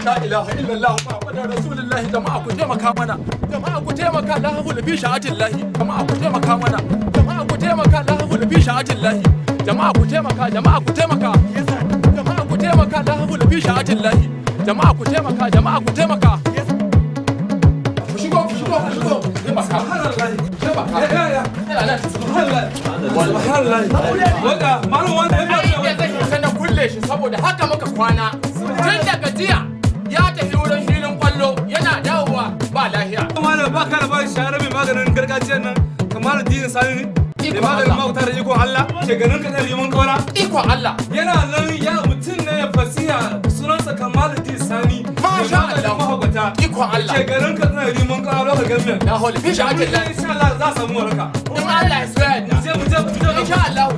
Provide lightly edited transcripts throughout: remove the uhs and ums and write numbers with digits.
La ilaha illallah Muhammadur Rasulullahi. Jama'a ku taimaka mana, jama'a ku taimaka. La hawla fi sha'atillahi. Jama'a ku taimaka mana, jama'a ku taimaka. La hawla fi sha'atillahi. Jama'a ku taimaka, jama'a ku taimaka, jama'a ku taimaka. La hawla fi sha'atillahi. Jama'a ku taimaka, jama'a ku taimaka. Ku shigo, ku shigo, ku shigo. Taimaka, taimaka. Ina nan. Subhanallah. Waka malam wanda ya Ai da zai isa na kulle shi, saboda haka muka kwana tun daga jiya. Ya tafi wurin filin kwallo, yana dawowa ba lafiya. Malam, ba ka da ba shahara mai maganin gargajiyar nan kamar Dinin Sani ne mai maganin mahauta da ikon Allah ke ganin ka Rimin Kaura. Ikon Allah. Yana nan, ya mutum ne ya fasiha, sunansa Kamaluddin Sani. Masha mai maganin Allah. mahaukata Ikon Allah. ke garin ka Rimin Kaura, lokacin government. Na hol fi sha'atin. Insha Allah za a samu waraka. In Allah ya so ya yarda. Mu je, mu je, mu je. Insha Allah.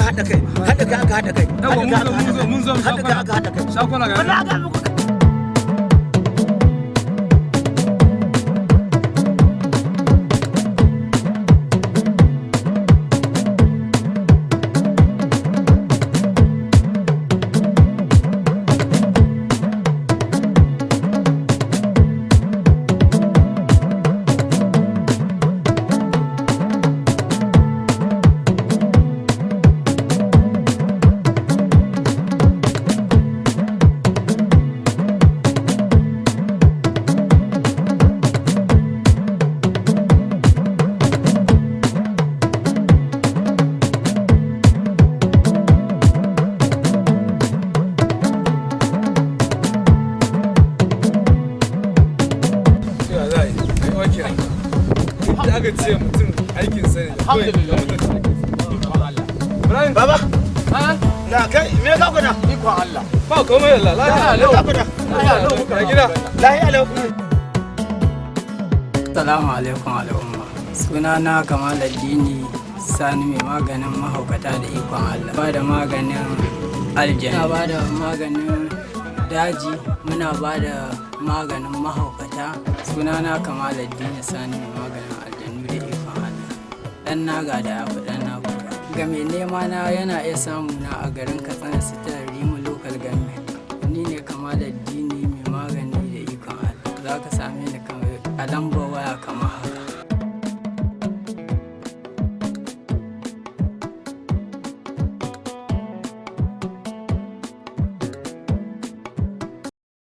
Haɗa kai, haɗa kai, aka haɗa kai. Yawwa, mun zo, mun zo, mun zo. Haɗa kai, aka haɗa kai. Shakwana ga. Ba ga muku. Ya za a yi ai wakil da aka ce mutum aikin sa ne. Alhamdulillah. Ibrahim. Baba. Ha? Na kai, me ka kuna? Ikon Allah. Ba komai, Allah lafiya. Lau. Ka kuna? Lafiya lau muka. Ya gida? Lahiya lau. Assalamu alaikum al'umma. Sunana Kamaluddini Sani, mai maganin mahaukata da ikon Allah. Ba da maganin aljanu. Muna ba da maganin daji, muna ba da maganin mahaukata. Sunana Kamaluddini Sani, mai maganin aljanu da ikon Allah. Dan naga da abu dan naguda. Ga mai nema na, yana iya samu na a garin Katsina Sitar, Rimi Local Government. Ni ne Kamaluddini, mai magani da ikon Allah. Za ka same ni kamar a lambar